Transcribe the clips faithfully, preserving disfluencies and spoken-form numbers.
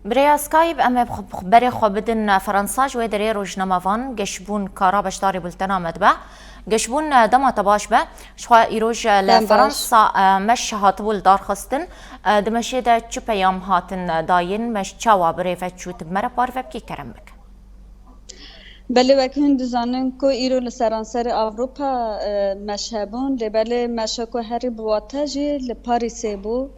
Bi rêya Skype em ê xwe, berê xwe bidin Fransa, ji wê derê rojnamevan Geşbûn Kara beşdarî bultena me dibe. Geşbûn, dema te baş be. Ji xwe îroj li Fransa, e, meş hatibû li dar xistin. E, di meşê de çi peyam hatin, e, dayîn? Meş çawa bi rê ve çû? Tu bi me re parve bikî, kerem bike. Belê, wek hûn dizanin ku îro li seranserê Ewropa, e, meş hebûn, lê belê meşa ku herî bi wate jî li Parîsê bû,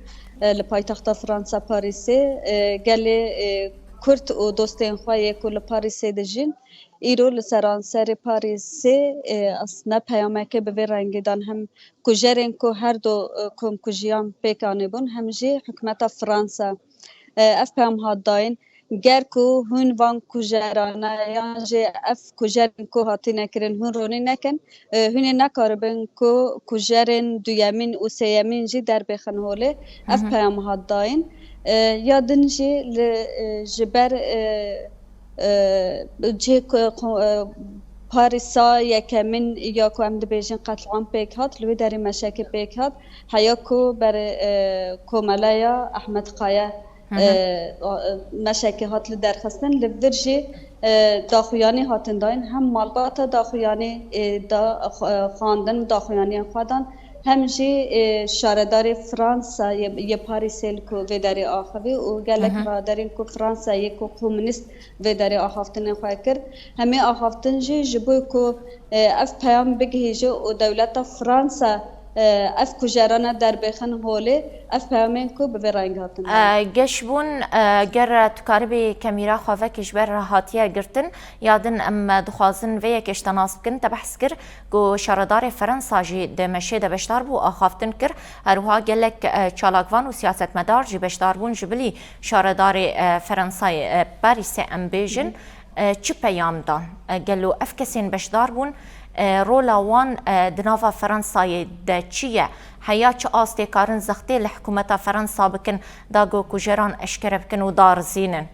e, li paytexta Fransa Parîsê, e, gelê, e, Kurd û dostên xwe yê ku li Parîsê dijîn, îro li seranserê Parîsê, e, aslında peyameke bi vê rengî dan, hem kujerên ku her du, e, komkujiyan pêk anîbûn, hem jî hikûmeta Fransa, e, ev peyam hat dayîn. Ger ku hûn van kujerane yan jî ev kujerên ku hatine kirin hûn ronî nekin, e, hûn ê nekaribin ku kujerên duyemîn û sêyemîn jî derbêxin holê. Ev peyam hat dayîn. E, ya din jî li, e, ji ber, e, e, cihê ku, e, Parîsa yekemîn ya ku em dibêjin qetliam pêk hat, li wê derê meşekê pêk hat. Heya ku ber, e, komeleya Ehmed Kaya, e, meşekê hat li derxistin, li vir jî, e, daxuyanî hatin dayîn, hem malbata daxuyanî, e, da, xwe, e, xwandin, daxuyaniyên xwe dan, hem jî, e, şaredarê Fransa yê, yê Parîsê li ku vê derê axivî û gelek radarên ku Fransa yê ku komûnîst vê derê axaftinên xwe kir. Hemî axaftin jî ji bo ku, e, ev peyam bigihîje û dewleta Fransa, e, ev kujerana derbêxin holê, ev peyamên ku bi vê rengî hatin dayîn. E, Geşbûn, e, ger tu karibî kemîra xwe vekî ji ber hatiye girtin, ya din em dixwazin vê yekê ji te nas bikin. Te behs kir ku şaredarê Fransa jî di meşê de beşdar bû, axaftin kir. Her wiha gelek, e, çalakvan û siyasetmedar jî beşdar bûn, ji bilî şaredarê, e, Fransayê, e, Parîsê em bêjin. E, çi peyam dan? E, gelo ev kesên beşdar bûn, e, rola wan, e, di nava Fransayê de çi ye? Heya çi astê karin zextê li hikûmeta Fransa bikin, da ku kujeran eşkere bikin û darizînin?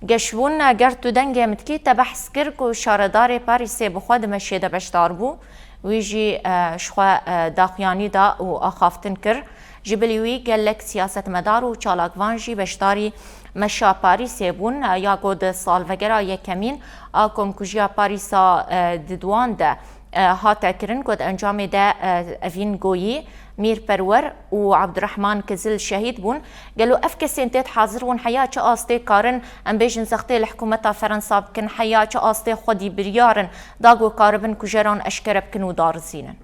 Geşbûn, ger tu dengê min dikî, te behs kir ku şaredarê Parîsê bi xwe di meşê de beşdar bû. Wî jî, e, ji xwe, e, daxuyanî da û axaftin kir. Ji bilî wî gelek siyasetmedar û çalakvan jî beşdarî meşa Parîsê bûn, e, ya ku di salvegera yekemîn a komkujiya Parîsa, e, di duan de, e, hate kirin, ku di encamê de, e, Evîn Goyî, Mîr Perwer û Abdurrahman Kizil şehîd bûn. Gelo ev kesên têt hazir bûn heya çi astê karin, em bêjin, zextê li hikûmeta Fransa bikin, heya çi astê xwedî biryar in, da ku karibin kujeran eşkere bikin û darizînin?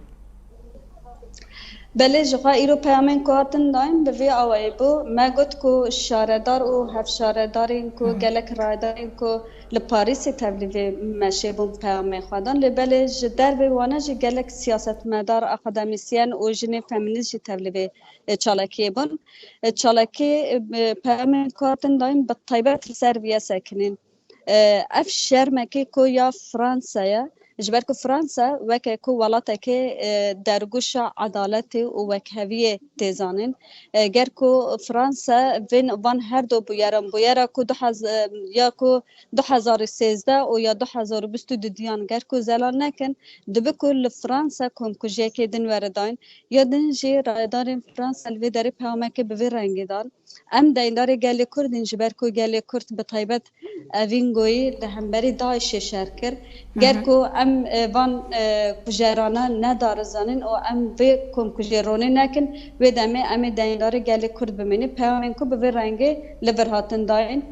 Belê, ji xwe îro peyamên ku hatin dayîn bi vî awayî bû. Me got ku şaredar û hevşaredarên ku gelek rayedarên ku li Parîsê tevlî vê meşê bûn peyamên xwe dan. Lê belê ji dervê wane jî gelek siyasetmedar, akademîsyen û jinên femînîst jî tevlî vê, e, çalakiyê bûn. E, çalakî, e, peyamên ku hatin dayîn bi taybet li ser vî yê sekinîn. E, ev şermekê ku ya Fransa ye, ji ber ku Fransa weke ku welatekê, e, dergûşa edaletê û wekheviyê tê zanîn. E, ger ku Fransa vên, van her du bûyeran, bûyera ku du hez-, e, ya ku du hezar û sêzdeh û ya du hezar û bîst û duyan ger ku zelal nekin, dibe ku li Fransa komkujiyekê din were dayîn, ya din jî rayedarên Fransa li vê derê peyamekê bi vê rengî dan. Em deyndarê gelê Kurd in, ji ber ku gelê Kurd bi taybet Evîn Goyî li hemberî DAIŞê şer kir. Ger ku em, e, van, e, kujerana nedarizanîn û em vê komkujê ronî nekin, wê demê em ê deyndarê gelê Kurd bimînin. Peyamên ku bi vê rengê li vir hatin dayîn.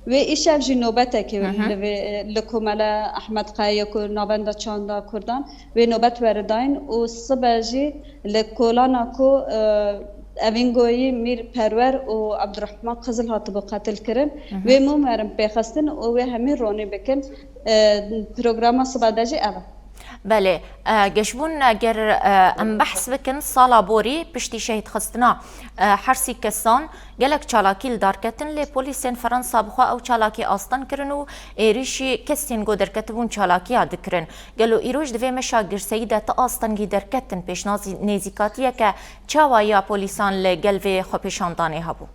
Wê îşev jî nobetekê li vê, li Komele Ehmed Kaya ku Navenda Çanda Kurdan, wê nobet were dayîn û sibe jî li kolana ku, e, Evîn Goyî, Mîr Perwer û Abdurrahman Qizil hatibû qetil kirin, wê mûm werin pêxistin û wê hemî ronî bikin. E, programa sibe de jî ev e. Belê, e, Geşbûn, e, ger, e, em behs bikin, sala borî piştî şehîdxistina, e, her sî kesan, gelek çalakî li dar ketin, lê polîsên Fransa bi xwe ew çalakî asteng kirin û êrîşî kesên ku derketibûn çalakiya dikirin. Gelo îroj di vê meşa girseyî de ti astengî derketin, pêşnazî nêzîkatiyeke çawa ya polîsan li gel vê xwepêşandanê hebû?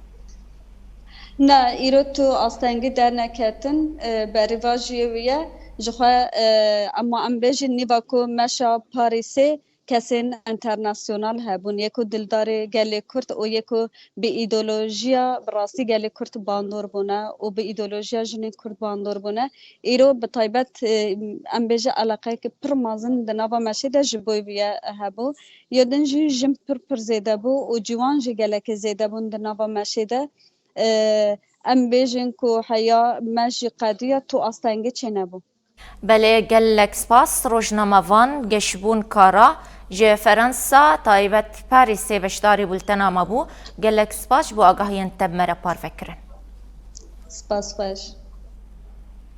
Na, îro tu astengî derneketin, e, berîvajiyê wî ye. Ji xwe, e, ema em bêjin nîva ku meşa Parîsê kesên enternasyonal hebûn, yê ku dildarê gelê Kurd û yê ku bi îdeolojiya bi rastî gelê Kurd bandor bûne û bi îdeolojiya jinên Kurd bandor bûne. Îro bi taybet, e, em bêje eleqeyeke pir mezin di nava meşê de ji bo vê ye hebû. Ya din jî jin pir pir zêde bû û ciwan jî gelekê zêde bûn di nava meşê de. E, em bêjin ku heya me jî qediya tu astengê çênebû. Belê, gelek spas rojnamevan Geşbûn Kara ji Ferensa, taybet Parîsê beşdarî bultena me bû. Gelek spas ji bo agahiyên te bi me re parve kirin. Spas xweş.